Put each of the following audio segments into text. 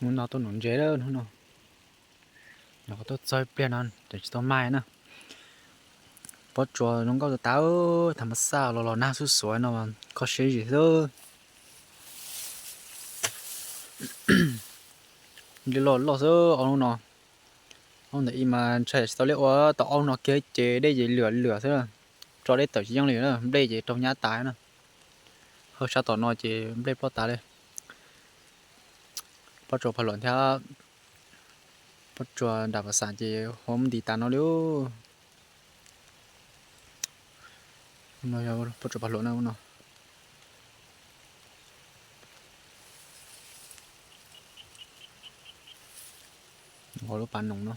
Hnub no tuaj nuv ntses lawm hnub no. Los tuaj txog ib pliag no tseem tsis tau mag na. Pob tsuas zoo nkauj tas tas, tham mas xaj los los nag xuj xuav no mas kho siab zim xwb. Dej loj loj xwb ob hnub no. Ob ntawm ib mas ntshai tsis tau liaj ua, tau ob hnub no kiag ces dej ces lwam lwam xwb. Tso dej tawm tsis yeej li na, nplej ces raug nyab tas na. Hawm sab tom no ces nplej ploj tas li. Pob tsuas phav luam thiab pob tsuas nram pas xav ces huab ntis tas no li. Pob tsuas phav luam na no. Lub pas noog no.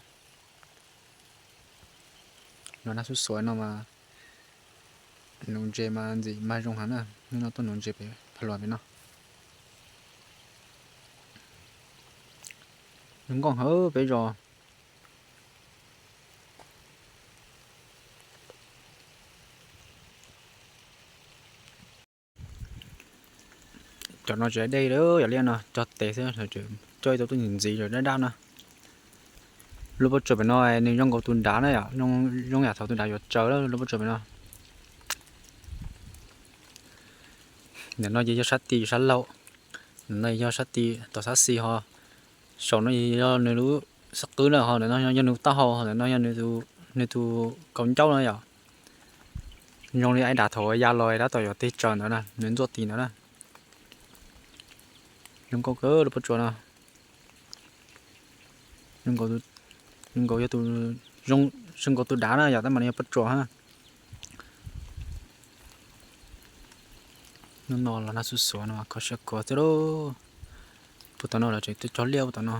Los nag xuj xuav no mas nuv ntses mas ntxim mag zoo heev na. Hnub no tuaj nuv ntses pem phav luam pem no. Zoo nkauj heev peb zos. Cov no tsis dej li, yog liaj no cog tes xwb, coj ib tug tuaj ntxiv ntxiv dab dab na. Lub pob tsuas pem no nws zoo nkaus tus nrad na yom, zoo yam thaum tus nrad yuav tsaws lawm lub pob tsuas pem no. Ntawm no ces yog sab tid sab laug, ntawm no yog sab tid tom sab xis ho, saum no yog nws lub xab qwb na ho, ntawm no yog nws taub hau, ntawm no yog nws tus kaus ncauj na yom. Zoo li ib dav thaum ya los tab tom yuav tig tsaws ntawd na, nws ntxuaj tid ntawd na. Zoo nkauj kawg lub pob tsuas no. Zoo nkaus yog tus, zoo nkaus tus dav na yom, tab mas nws yog pob tsuas ha. Hnub no los nag xuj xuav no kho siab kawg xwb lauj. Puag tom no lawv tseem tuaj cog liaj puag tom no.